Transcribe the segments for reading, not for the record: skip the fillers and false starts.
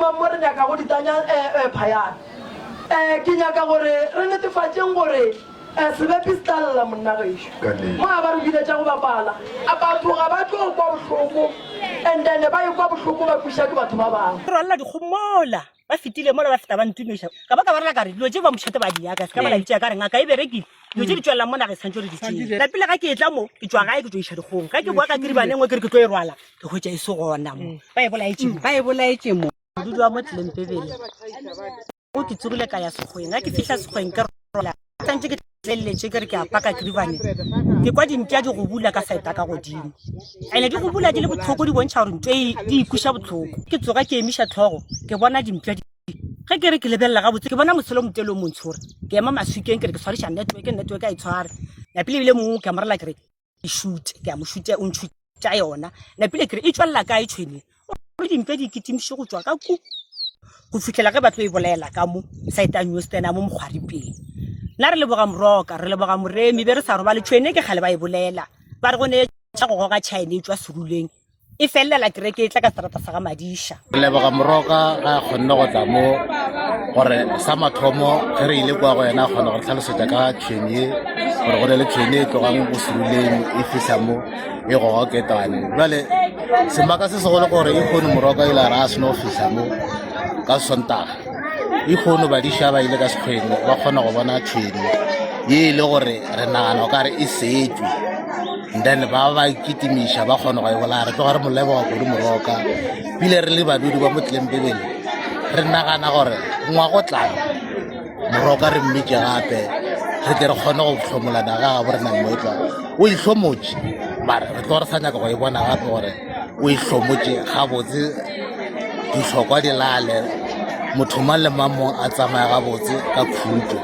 kitimang mo re nyakago ditanya eh, eh, phayana. Eh, ke nyaka gore re netefatšeng gore eh, sebepi se tla lla monna gešo. Mo a ba re biletša go bapala, a batho ga ba tlo kwa bohloko and then ba ekwa bohloko ba kwiša ke batho ba bangwe. Re rwalela dikgomo mola ba fetile mola ba feta ba ntumiša ka ba ka ba rela ka re dilo tše ba mošate ba di yaka se ka ba la di tšea ka re ngaka e berekile dilo tše di tšwelelang mo nageng santse re di tšee la pele ga ke etla mo ke tšwa gae ke tšo iša dikgong ga ke boa ka kiribane nngwe ke re ke tlo e rwala ke hwetša e se gona mo ba e bolaetše mo ba e bolaetše mo modudi wa mo tlelempebele o ke tsogile ka ya sekgweng ga ke fihla sekgweng ke rola santse ke tleleletše ke re ke a paka kiribane ke kwa dimpša di go bula ka saeta ka godimo ene di go bula di le botlhoko di bontšha gore ntho e di ikweša botlhoko ke tsoga ke emiša tlhogo ke bona dimpša di ge ke re ke lebelela gabotse ke bona moselo motelo o montsho gore ke ema maswikeng ke re ke tshwariša network network a e tshware napile ebile mongwe ke a morela ke re ke šute ke a mo šute o ntšhutša yona napile ke re e tswelela kae tšhwene gore dimpe di kitimiše go tšwa ka ku go fitlhela ge ba tlo e bolaela ka mo saetang newstena mo mokgwaripeng nna re leboga moroka re leboga moremi be re sa robale tšhwene ke kgale ba e bolela ba re go ne tša go goga tšhaene e tšwa seruleng e felelela kereke e tla ka seterata sa ga Madiša. Re leboga Moroka ga a kgonne go tla mo gore sa mathomo ge re ile kwa go yena a kgona go re tlhalosetša ka tšhwene ye gore go ne le tšhwene e tlogang go seruleng e fihla mo e goga ketane jale semaka se segolo gore e kgone Moroka ile a re a seno go fihla mo ka Sontaga e kgone badiša ba ile ka sekgweng ba kgona go bona tšhwene ye e le gore re nagana o kare e setšwe then ba ba kitimiša ba kgona go e bolaya re tloga re mo leboga kudu moroka pile re le badudi ba motleng bebele re nagana gore ngwago tlang moroka re mmitše gape re tle re kgone go hlomolana ga gabo re nang mo e tla o e hlomotše mare re tloga re sa nyaka go e bona gape gore o e hlomotše gabotse dihlokwa di lale motho mang le mang mo a tsamaya gabotse ka khutšo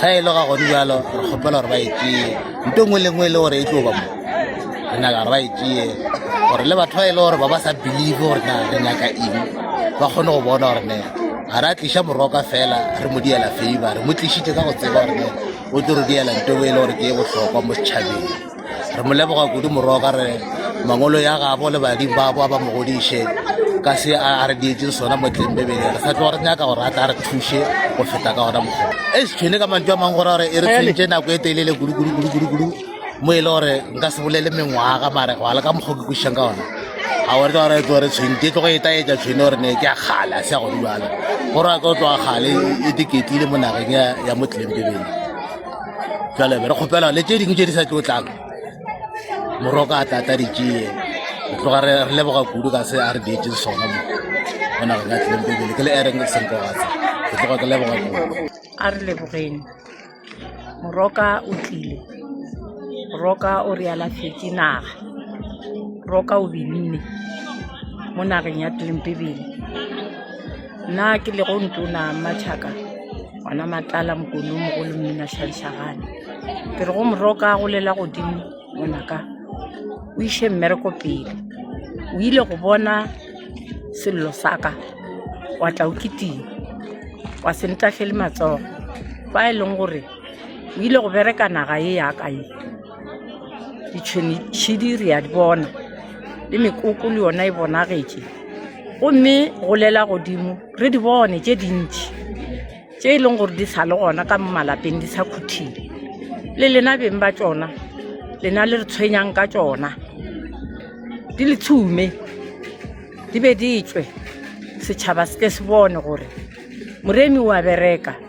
ga e le ga gone bjalo re kgopela gore ba e tšee nto nngwe le nngwe e le gore e tlo ba mo re nyaka gore ba e tšee gore le batho ba e le gore ba ba sa believe gore na re nyaka eng ba kgone go bona gore ne ga re a tliša moroka fela re mo diela favor re mo tlišitše ka go tseba gore ne o tlo re diela nto e le gore ke e bohlokwa mo setšhabeng re mo leboga kudu moroka re mangolo ya gabo le badimo babo a ba mo godiše ka se a re dietseng sona mo tleng bebele re sa tloga re nyaka gore a tla re thuše go feta ka gona mokgwa e se tshwene ka mantšu a mangwe gore gore e re tshwentše nako e telele kudu kudu kudu kudu kudu mo e le gore nka se bolele mengwaga mare go ala ka mokgwa ke kwešišang ka gona ga gore gore e tlo re tshwente e tlogo e taetša tshwene gore ne ke ya kgale a se ya go jalo gore a ka o tloga kgale e teketlile mo nageng ya mo tleng bebele jale be re kgopela le tše dingwe tše di sa tlo tlang moroka a tla tla di tšee re tloga re leboga kudu ka se a re dietseng sona mo mo nageng ya tlileng bebele ke le ereng senkogatse ke tloga ke leboga kudu a re lebogeng moroka o tlile roka o re alafetse naga roka o binne mo nageng ya tlileng bebele nna ke lego ntona matšhaka gona matlala mokone o mogolo mmina šanšagane ke re go moroka go lela godimo ngwanaka o iše mmereko pele o ile go bona sello sa ka wa tla o kitima wa se ntahlele matsogo fa e leng gore o ile go bereka naga ye yaka ye ditšhwene re a di bona le mekoko le yona e bonagetše gomme golela godimo re di bone tše dintši tše e leng gore di sa le gona ka mo malapeng di sa khuthile le lena beng ba tšona lena le re tshwenyang ka tšona di le tshume di be di tšwe setšhaba se tle se bone gore moremi o a bereka.